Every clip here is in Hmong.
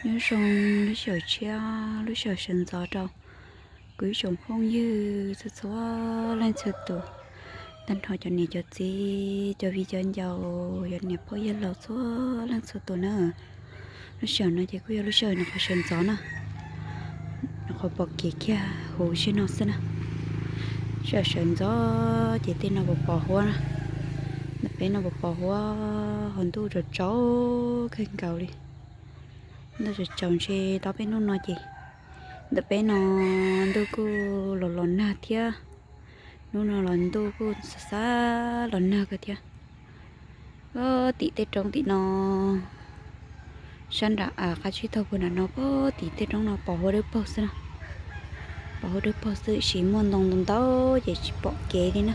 Nyob zoo lub sij hawm tshiab, lub sij hawm sawv ntxov rau kuv ib tsoom phooj ywg txhua txhua leej txhua tus, tag nrho cov niam cov txiv, cov viv cov ncaus, cov niam pog yawg laus txhua leej txhua tus na. Lub sij hawm no ces kuj yog lub sij hawm nyuam qhuav sawv ntxov na, nyuam qhuav pom kev kiag huv zej no xwb na. Sij hawm sawv ntxov ces tej no puas pos huab na, ntawm peb no puas pos huab, hos ntuj tsaus tsaus kawg nkaus li. Ntuj tsaus tsaus ntshe tau peb hnub no ces ntawm peb no ntuj kuj los los nag thiab. Hnub no los ntuj kuj xav xav los nag kawg thiab. Tim tej roob tim no, sab nram av qab tsib taug puag nram no, puag tim tej roob no pos huab dawb paug xwb na. Pos huab dawb paug xwb, sis muaj ntoo ntau ntau ces tsis pom kev li na.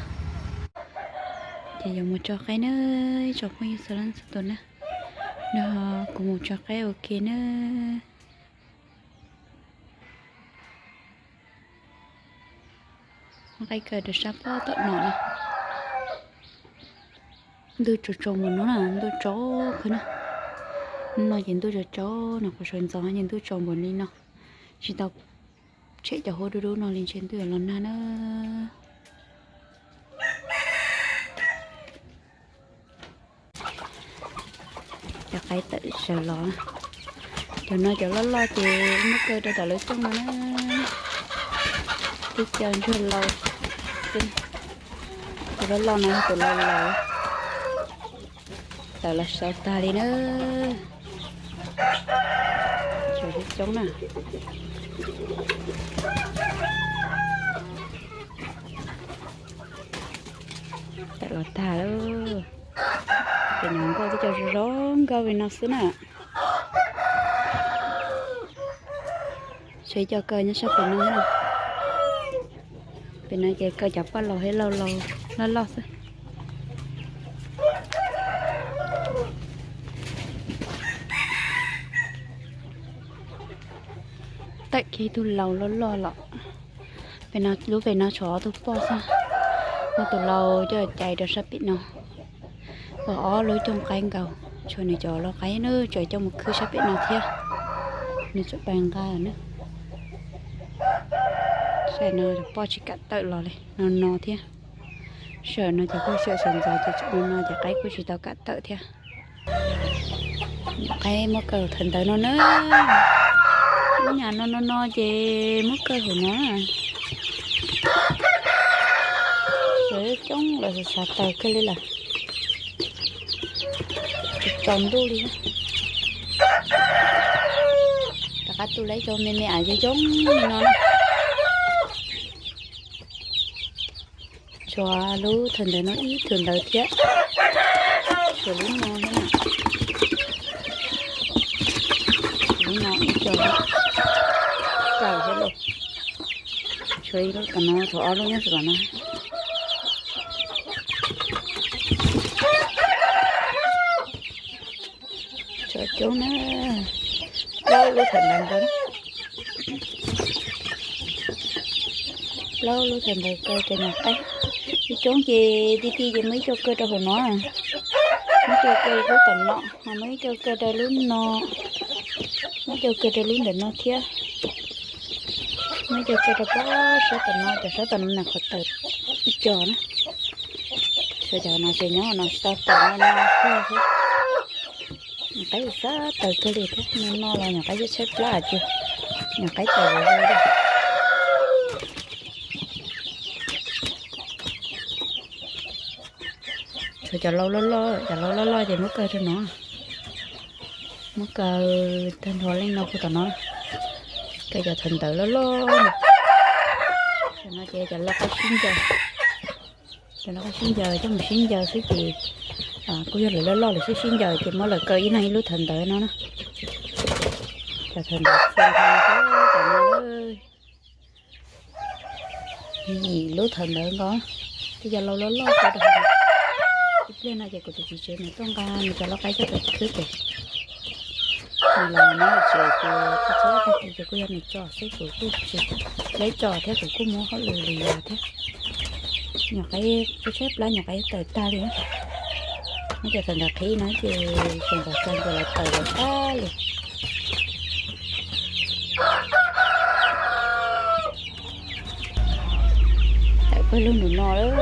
Ces yuav mus tso qaib na, tsoom phooj ywg txhua leej txhua tus na. No kuv mus tso qaib ua ke na. Qaib kaw rau sab pob tom no na. Ntuj tsaus tsaus npaum no na, ntuj tsaus kawg na. Hnub no ces ntuj tsaus tsaus, nyuam qhuav sawv ntxov ces ntuj tsaus npaum li no. Tsis tau tshem cov huab dub dub no li ntshe ntuj yuav los nag na. Cov qaib tawm zaws los, cov no cov loj loj ces muab kaw rau tom lawv xyooj no na. Tib co ntsuag laus xwb. Tus loj loj no yog tus laus laus, tawm los sawv tag li na. Coob coob na. Tawm los tag lawm. Ces nyob nkauj tib co zoo zoo nkauj li no xwb na. Tshuav ib co kaw nyob sab pem no. Pem no ces kaw cov poj laus thiab laus laus loj loj xwb. Tawm kiag ib tug laus loj loj los. Pem no, lub pem no tshuav ob tug poj xwb. Muab tus laus coj cais rau sab pem no. Ua ob lub cooj qaib nkaus, tshuav nws cov lau qaib na, tseem coj mus khwb sab pem no thiab. Nws tseem pais nqa na. Sij hawm no cov poj tsis kam tawm los li no no thiab. Sij hawm no ces kuj sij hawm sawv ntxov ces tseem no no ces qaib kuj tsis tau kam tawm thiab. Nyuam qaib muab kaw thawm ntawd no na. Lub nyam no no no ces muab kaw hauv no. Sawv coob lawm, xav xav taws kawg li lawm. Tsaus ntuj li. Rov qab tu lawm ib co me me av yooj yooj li no na. Tshuav lub thawm ntawd no ib thawm ntawd thiab. Tshuav lub no thiab na. Lub no ib co kaw thiab lauj. Tshuav ib lub tom no, tshuav ob lub nyob saum no. Tshuav coob na. Plaub lub thawm ntawd nkaus. Plaub lub thawm ntawd kaw cov nyuam qaib. Ib coob ces ti ti ces muaj ib co kaw rau hauv no. Muaj ib co kaw lub tom no, ho muaj ib co kaw rau lub no. Muaj ib co kaw rau lub ntawm no thiab. Muaj ib co kaw rau pob sab tom no, cov sab tom no nyuam qhuav tawm ib co na. Sawv cov no ces nyob no tsis tau tawm no no thiab. Nyuam qaib xav taws kawg li thiab, no no los nyuam qaib tshaib tshaib plab ces nyuam qaib taws zoo li. Tshuav cov lau loj loj, cov lau loj loj ces muab kaw rau no. Muab kaw tag nrho leej no puag tom no. Kaw cov thawm ntawd loj loj. Cov no ces cov lau qaib sib ncaws. Cov lau qaib sib ncaws coj mus sib ncaws xwb ces kuj yog lawv loj loj lawm sib sib ncaws ces muab lawv kaw ib leeg ib lub thawm ntawd no na. Cov thawm ntawd txhia ntawd tom no. Yim lub thawm ntawd nkaus, tej cov lau loj loj tso rau hauv. Ib pliag no ces kuv tus txiv tsev nws tuaj nqa nws cov lau qaib coj pem khwb pem. Nws los nyob hauv tsev ces txhua txhua tag kis ces kuj yog nws tso xwb, kuv kuj tsis tau tso thiab kuv kuj muab hauj lwm li yam thiab. Nyuam qaib tshaib tshaib plab, nyuam qaib taws tag li. Muab cov thawm ntawd qhib no ces tseem pom tag ces lawv taws lawv tag li. Lug nraum no lawm.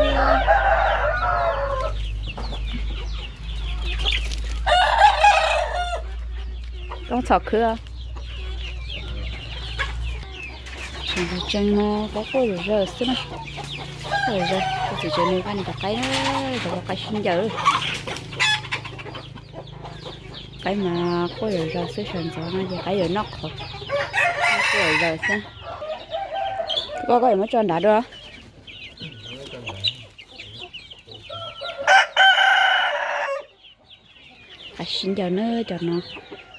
Koob txhom khwb. Tseem no quaj quaj zawg zawg xwb na. Quaj zawg zawg, kuv txiv tsev nws vaj nws cov qaib na, cov qaib sib ncaws. Qaib mas quaj zawg zawg xwb, sawv ntxov no ces qaib yuav noj qhauv. Quaj zawg zawg xwb. Koj, koj yuav muab tso nrad dua. Qaib sib ncaws na, cov no,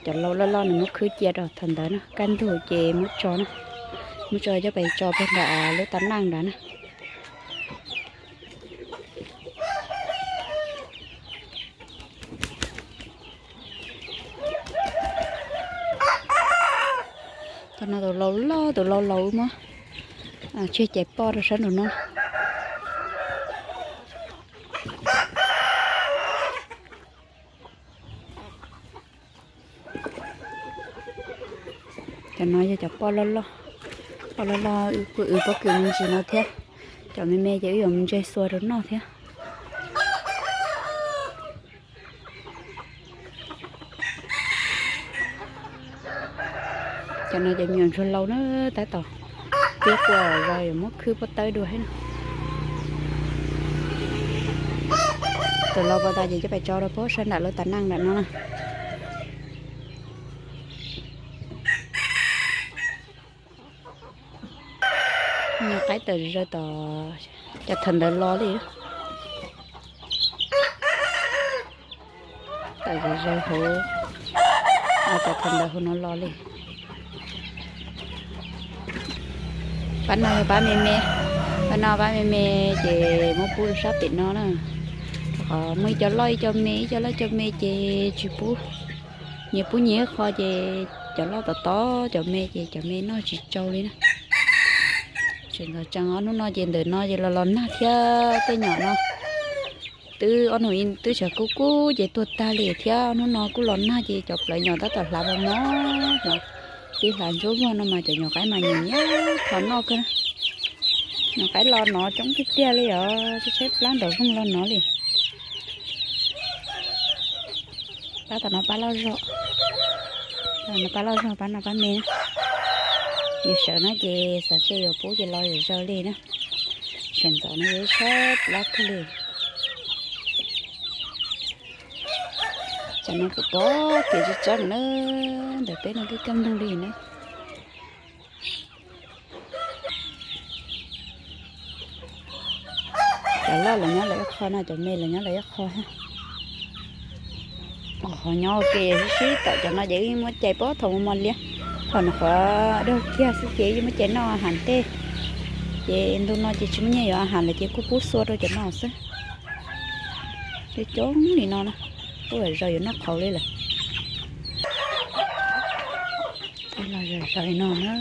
cov lau loj loj nws muab khwb cia rau thaum ntawd na, kaj ntug ces muab tso na, muab tso coj pais tso pem nram lub tab neej nrad na. Cov no tus lau loj, tus lau laus muab tseg cais poj rau sab nraum no. Cov no yog cov poj loj loj, poj loj loj wb pob kws me ntsis no thiab. Cov me me ces wb yuav mus ntseg xua rau noj thiab. Cov no ces me nyuam ntsuag laus na, tab tom tiab quaj zawg zawg yuav muab khwb pob tawb dua thiab no. Tus lau pov tas ces coj pais tso rau pem sab nram lub tab neej nram no na. Nyuam qaib tawm zawg zawg tom cov thav ntawd los li. Tawm zawg zawg hauv cov thav ntawd hauv no los li. Pab no yog pab me me, pab no pab me me ces muab pub rau sab pem no na. Qhov muaj ib co loj ib co me, ib co loj ib co me ces tsis pub. Nyias pub nyias ib qho ces cov loj tom tod cov me ces cov me noj tsis tsau li na. Tseem ntxov tsees ob hnub no ces ntawm no ces los los nag thiab tej nyom no. Twb ob hnub ib twb tshav kub kub ces tuag tag li thiab, ob hnub no kuj los nag ces cov plawv nyom tab tom hlav mos mos, tib hlav ntsuab vog no mas cov nyom qaib mas nyiam nyiam kho noj kawg na. Nyom qaib los nov coob tiag tiag li os, tshaib tshaib plab nraum zooj los nov li. Pab tom no pab loj zog, pab loj zog pab no pab me. Yus sawv no ces xav tias yuav pub ces los zawg zawg li na. Sawv ntxov no yuav tshaib plab kawg li. Cov no kuj pom kev tsis tseeb na, ntawm peb no twb kaj ntug li na. Cov loj los nyob lawv ib qho no, cov me los nyob lawv ib qho thiab. Qhov nyob ua ke sib sib tom cov no ces wb muab cais pab thaum mos mos liab, thaum nws qhuav daug kiag xwb ces wb muab cais noj has ntej. Ces ntu no ces tsis muaj nyiaj yuav has lawm ces kuj pub xua rau cov no xwb. Coob coob li no na, kuj zawg zawg yuav noj qhauv li lawm. Los zawg zawg li no na.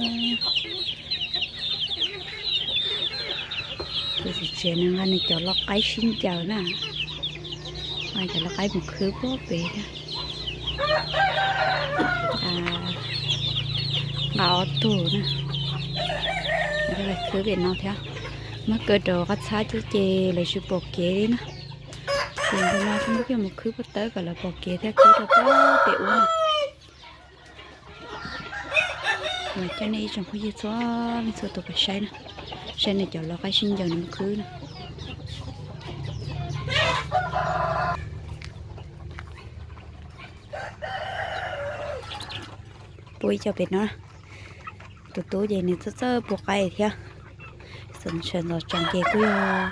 Tus txiv tsev nws nqa nws cov lau qaib sib ncaws na, nqa cov lau qaib mus khwb puag pem thiab. Nqa ob tug na, khwb pem no thiab. Muab kaw rau qab txhab ces lawv tsis pom kev li na. Ces ntu no kuj muab coj mus khwb pob tawb kom lawv pom kev thiab khwb rau pem ub na. Coj nej ib tsoom phooj ywg txhua leej txhua tus pais saib na, saib nws cov lau qaib sib ncaws nws mus khwb na. Pub ib co pem no, tus tub ces nws txawj txawj pub qaib thiab. Sawv ntxov tsees ces kuj yog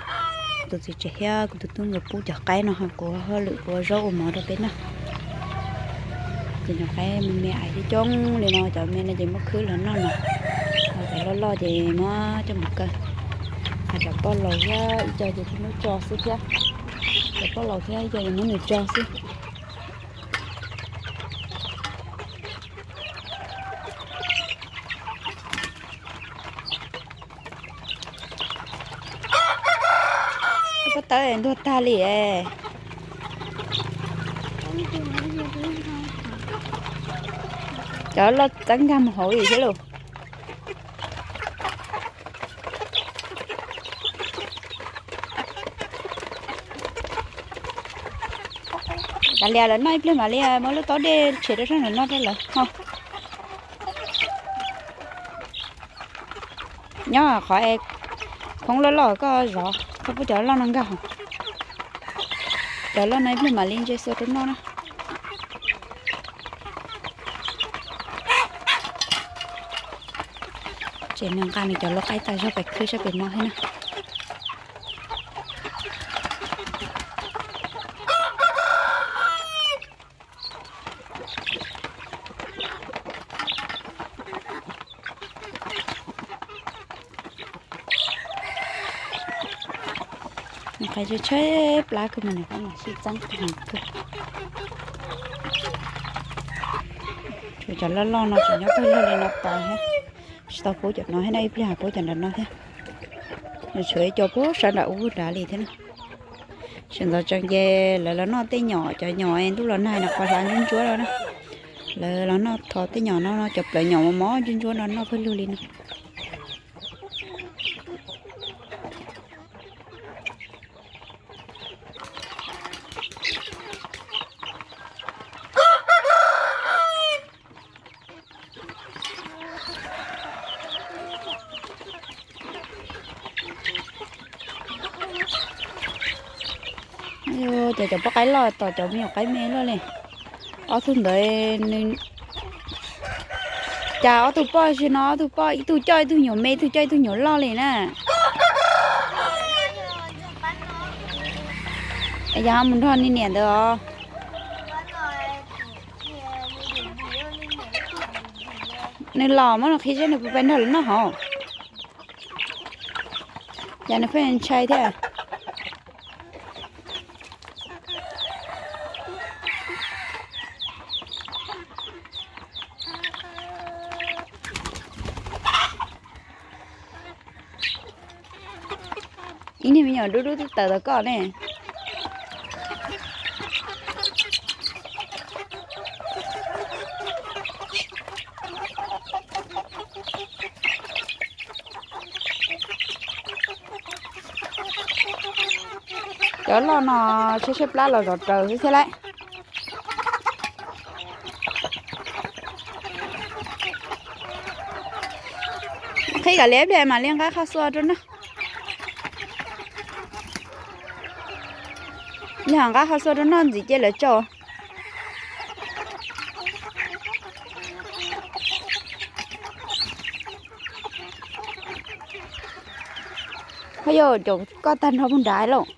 tus txiv tsev thiab kuv tus tub nkawd pub cov qaib no, kuv ua hauj lwm kuv ua zaub ua mov rau peb noj. Ces cov qaib me me ais coob coob li no, cov me no ces muab khwb los noj no, cov loj loj ces muab coj mus kaw. Cov poj laus thiab ib co ces muab tso xwb thiab, cov poj laus thiab ib co ces muab nws tso xwb. Pob tawb ntuag tag li. Cov loj txeeb nkag mus hauv li thiab lauj. Kav liam lawv noj ib pliag mam li muab lub taub dej tshem rau sab nraum no rau lawv ho. Nyob qhov es khoob loj loj koj zov, koj pub cov loj no nkag hauv. Cov loj no ib pliag mam li ntse xua rau noj na. Ces nws nqa nws cov lub qaib tas zog pem khw sab pem no thiab na. Nws qab tshaib tshaib plab kawg mas nws qab mas sib txeeb heev kawg. Tshuav cov loj loj no tseem nyob pawg lug li no tas thiab. Tsis tau pub cov no thiab na, ib pliag pub cov nram no thiab. Nws tshuav ib co puag sab nram ub nrad li thiab na. Sawv ntxov tsees ces lawv los noj tej nyom, cov nyom ntuj los nag no qhuav hlav ntsuab ntsuab no na. Lawv los noj rho tej nyom no, cov plawv nyom mos mos ntsuab ntsuab no noj pawg lug li no. Ces cov poj qaib loj tom cov me nyuam qaib me loj li. Ob tug ntawd nws, cas ob tug poj tsis no, ob tug poj ib tug coj ib tug nyuam me, ib tug coj ib tug nyuam loj li na. Es yog mus nrog niam ntawd os. Nws los muab nws qhib seb nws puas pais nrog lawv noj hauv. Cas nws pheej ntshai thiab. Ib niag me nyuam dub dub twb tawm tom koj ne. Cov loj no tshaib tshaib plab los zov raws xwb thiab lauj. Qhib kom liam ib pliag mam li nqa qhov xua rau noj. Yog nqa qhov xua rau noj ntxiv ces lawv tsaus. Ho yog caum koj tag nrho puag nrad lauj.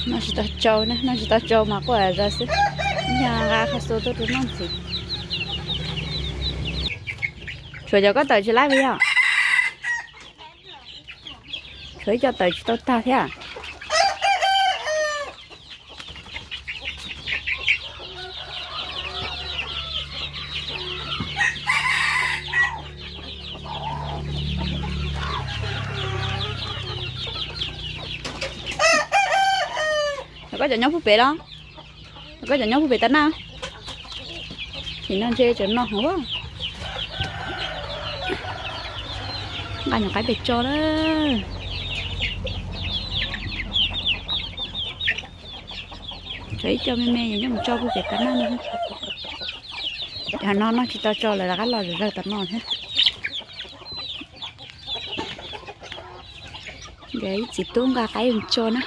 Noj tsis tau tsau na, noj tsis tau tsau mas quaj zog xwb. Yog nqa qhov xua tuaj rau noj ntxiv. Tshuav cov koj tawm tsis laib puas yog? Tshuav ib co tawm tsis tau tag thiab. Koj cov nyob puag pem los? Koj cov nyob puag pem tas naj. Sim no ntshe tseem no hauv. Nqa nyuam qaib pem tso na. Tshuav ib co me me nyob mus tso puag pem tas naj no. Cov no noj tsis tau tso lawv rov qab los zawg tom no thiab. Nkawd ib txiv tub nqa qaib mus tso na.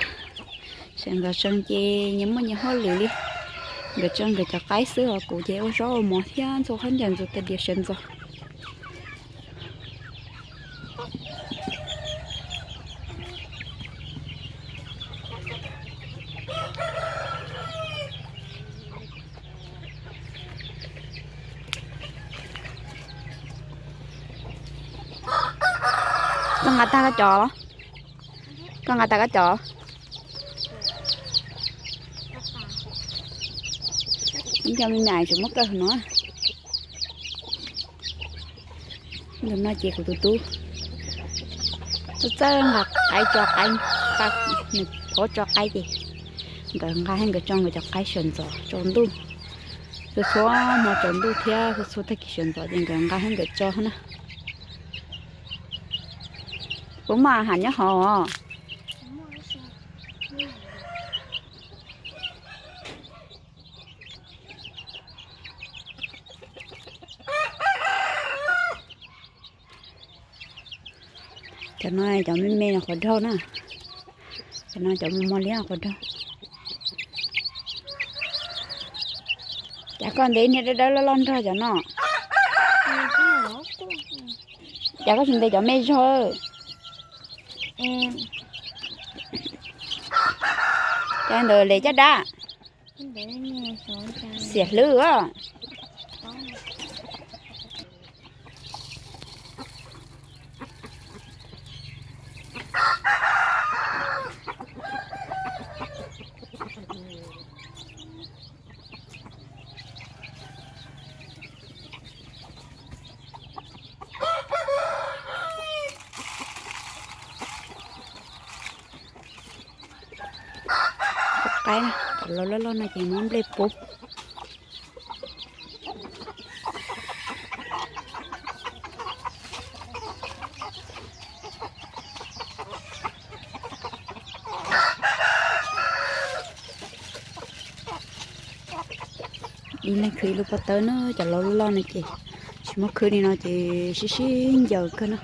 Sawv ntxov tsees ces nyias muaj nyias hauj lwm li. Nkawd tso nkawd cov qaib xwb os, kuv ces ua zaub ua mov thiab ntxhua khaub ncaws ntxuav tais diav sawv ntxov. Koj nqa tag koj cov los? Koj nqa tag koj cov? Ib co me me ais tseem muab kaw no. Ntawm no ces kuv tus tub txawj txawj nqa qaib tso qaib, nws phob tso qaib ces nkawd nqa thiab nkawd tso nkawd cov qaib sawv ntxov tsaus ntuj. Txhua txhua hmo tsaus ntuj thiab txhua txhua tag kis sawv ntxov ces nkawd nqa thiab nkawd tso na. Puas muaj a has nyob hauv os? Cov no cov me me no qhuav dhau na. Cov no cov mos mos liab qhuav dhau. Cas koj ntes niag dawb dawb loj loj nrog cov no? Cas koj tsis ntes cov me zog? Cov ntawd les caj dab. Xiam hlwb os. Qaib, cov laus loj loj no ces muab nplej pub. Ib leeg khwv ib lub pob tawb na, cov laus loj loj no ces tsis muab khwb li no ces sib sib ncaws kawg na.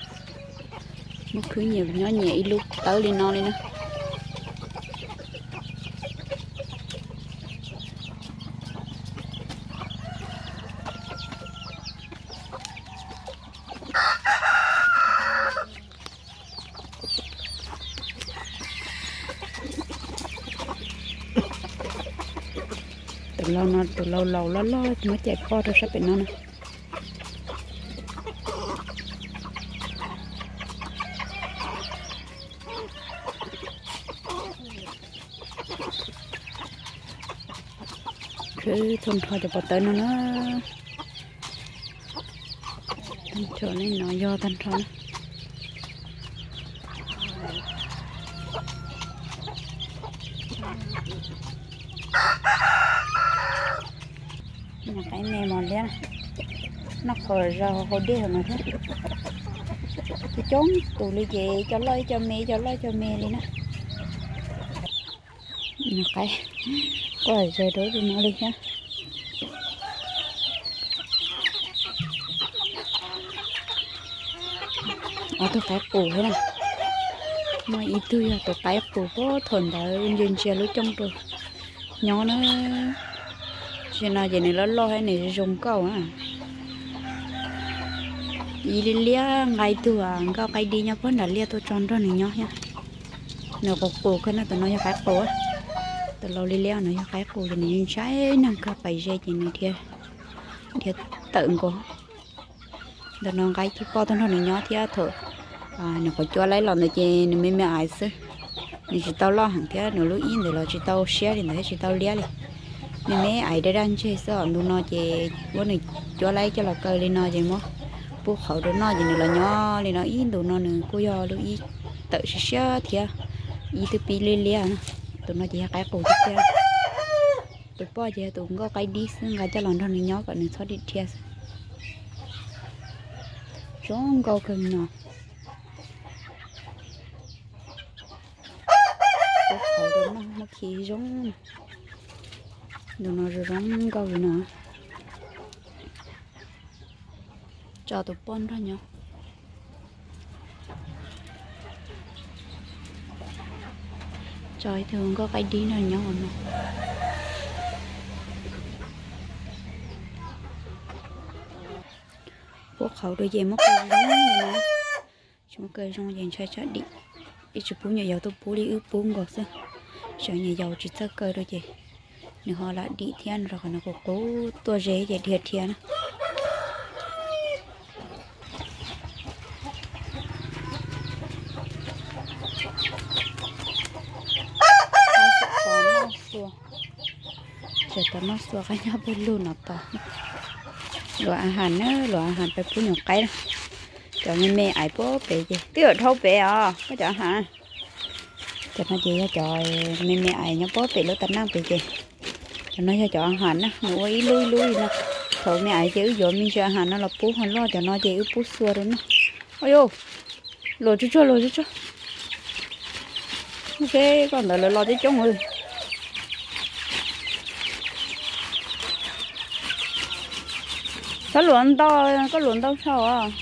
Muab khwb nyias nyob nyias ib lub tawb li no li na. Tus laus no, tus laus laus loj loj muab cais poj rau sab pem no na. Khwb tag nrho cov pob tawb no na. Tag nrho no yog tag nrho na. Nyuam qaib me mos liab noj qos zog hauv dej no thiab. Coob coob tus li ces ib co loj ib co me, ib co loj ib co me li na. Nyuam qaib quaj zog rau tus no li thiab. Ob tug qaib qus thiab na. Muaj ib tug yog tus qaib qus puag thaum ntawd ntsia ntsia lub cooj rau nyob na. Tam sim no ces nws loj loj thiab nws zoo nkauj na. Ib li liab nqa ib tug nkauj qaib dib nyob puag nram liaj tuaj tso nrog nws nyob thiab. Nws qus qus kawg no, tus no yog qaib qus. Tus laus li liab no yog qaib qus ces nws ntshai neeg kawg, pais ze ces nws dhia, dhia tawm nkaus. Ntawm no nqa ib tug poj tuaj nrog nws nyob thiab thaum nws quav cuab laib los ntawd ces nws me me aiv xwb. Nws tsis tau loj heev thiab nws lub ib ntawd los tsis tau siab li ntawd thiab tsis tau liab li. Me me aiv daj daj ntseg xwb os. Ntu no ces muab nws cuab laib coj los kaw li no ces muab pub qhauv rau noj ces nws los nyob li no ib ntus no nws kuj yog lub ib tawm siab siab thiab ib tug pib liab liab na. Tus no ces yog qaib qus tiag tiag. Tus poj ces yog tus nkauj qaib dib xwb, nqa coj los nrog nws nyob kom nws txhob dim dhia xwb. Zoo nkauj kawg no. Pub qhauv rau noj muab khi zoo. Ntu no zoo zoo nkauj li no. Tso tus poj nrog nyob. Tso ib tug nkauj qaib dib nrog nyob no. Pub qhauv rau ces muab kaw zoo li no. Tsis muab kaw zoo ces ntshai tsam dim. Ib tsis pub nyuam yaus tuaj pub li wb pub nkaus xwb. Sawv nyuam yaus tsis txawj kaw rau ces nws ho lam dim thiab, nws rau qhov nws qus qus tuaj ze ces dhia dhia na. Ces tom no xuas qab nyob pawg lug no tos luam a has na, luam a has pais pub nyuam qaib na. Cov me me aiv puag pem ces twb yuav dhau pem os koj cov a has. Cov no ces yog cov me me aiv nyob puag pem lub tas naj pem ces cov no yog cov a has na, nws ua ib lub ib lub li no. Thaum me aiv ces wb yuav me ntsis a has no los pub ho loj, cov no ces wb pub xua rau noj. Ua yuj, luam tsuag tsuag, luam tsuag tsuag. Ua ke, koj ntawd lawv los coob coob. Txhob luam ntau, koj luam ntau tshaj os.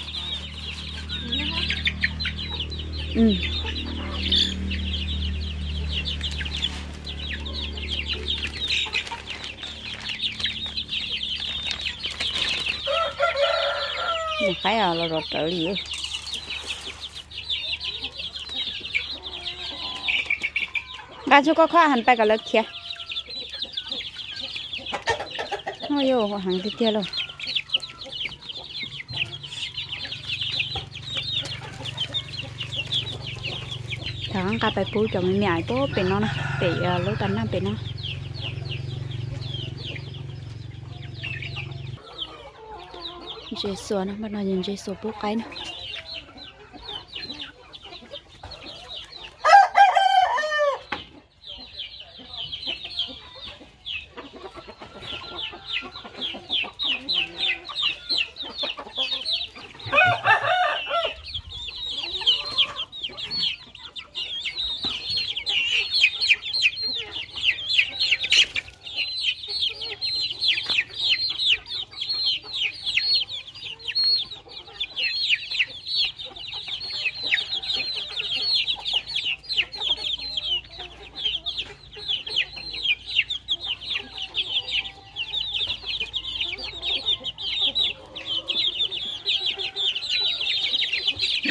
Nyuam qaib los zov rawv li. Nqa tsuag koj khob a has pais kom lawv khiav. Ua yuj, ua heev tiag tiag lauj. Thaum nqa pais pub cov me me aiv puag pem no na, pem lub tas naj pem no. Ntses xuas no, npaj no yog ntses xuas pub qaib na.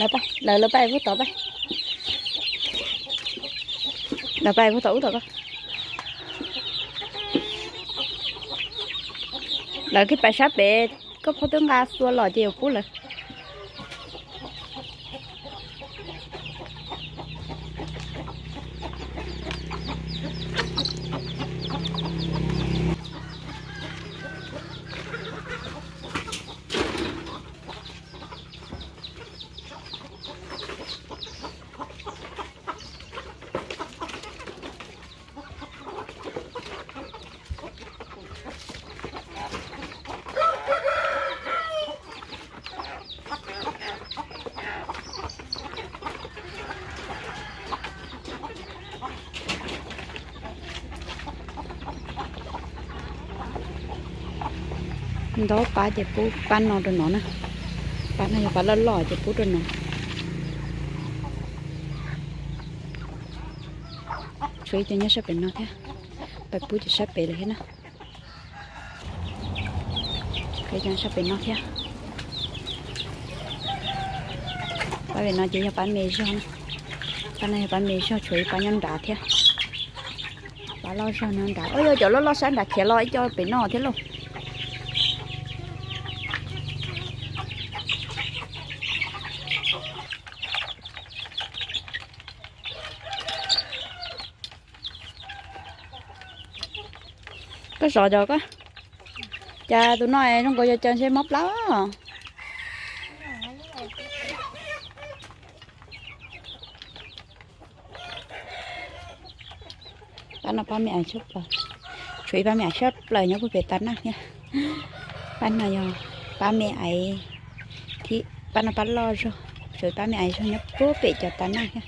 Lawv, lawv pab pub tod pab. Lawv pab pub tod ub tod koj. Lawv kiag pais sab pem, koj phob twb nqa xua los ces yuav pub lawv. Ntau pab ces pub pab no rau no na. Pab no yog pab loj loj ces pub rau no. Tshuav ib co nyob sab pem no thiab. Pab pub ces sab pem lawm thiab na. Tshuav ib co sab pem no thiab. Pab pem no ces yog pab me zog na. Pab no yog pab me zog, tshuav ib pab nyob nrad thiab. Pab loj zog nyob nrad. Ua yuj, cov loj loj sab nrad khiav los ib co pem no thiab lauj. Koj zov cov koj. Cas tus no zoo nkaus yog cov ntshe mob plab. Pab no pab me aiv sab plaws. Tshuav ib pab me aiv sab plaws nyob puag pem tas naj thiab. Pab no yog pab me aiv, pab no pab loj zog. Tshuav ib pab me aiv zog nyob puag pem cov tas naj thiab.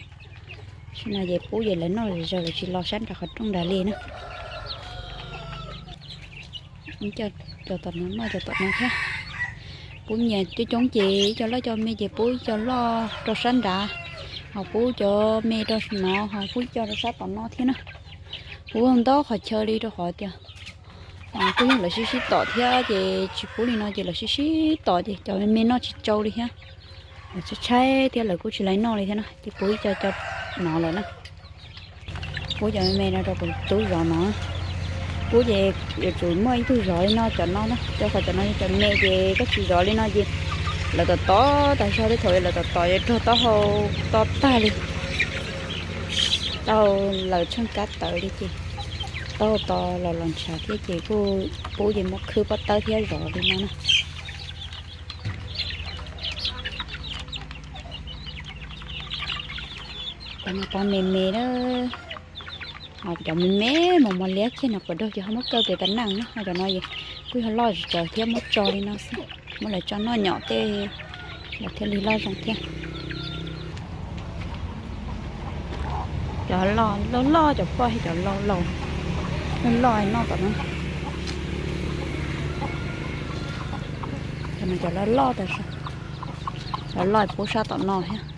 Tam sim no ces pub ces lawv noj zom zaws, lawv tsis los sab nram qhov rooj nrad li na. Cov tom no noj cov tom no thiab. Pub nyias coob coob ces ib co loj co me ces pub ib co loj rau sab nrad, ho pub cov me rau no, ho pub ib co rau sab tom no thiab na. Pub ntau qhov chaw li rau qhov tias kuj yog lawv sib sib tom thiab ces tsis pub li no ces lawv sib sib tom ces cov me me noj tsis tsau li thiab. Lawv tshaib tshaib thiab lawv kuj tsis laib noj li thiab na ces pub ib co co no lawm na. Pub cov me me no rau tus tub zov no. Pub ces yuav tsum muaj ib tug zov li no cov no na, rau qhov cov no yog cov me ces koj tsis zov li no ces lawv tom tom tas zog, tej thaum lawv tom tom yuav raug taub hau to tag li. Taub hau lawv tsheej kab tawv li ces Tau tos los los ntshav thiab ces kuj pub ces muab khwb pob tawb thiab zov li no na. Cov no pob me me na, cov me me mos mos liab kiag no puas dog ces ho muab kaw pem tab neej na. Ho cov no kuj yog loj tsawv thiab muab tso li no xwb, muab lawv tso noj nyom tej los thiaj li loj zoo thiab. Cov loj loj cov poj thiab cov laus laus, loj loj noj tom no. Cov no cov loj loj tas zog, cov loj pub sab tom no thiab.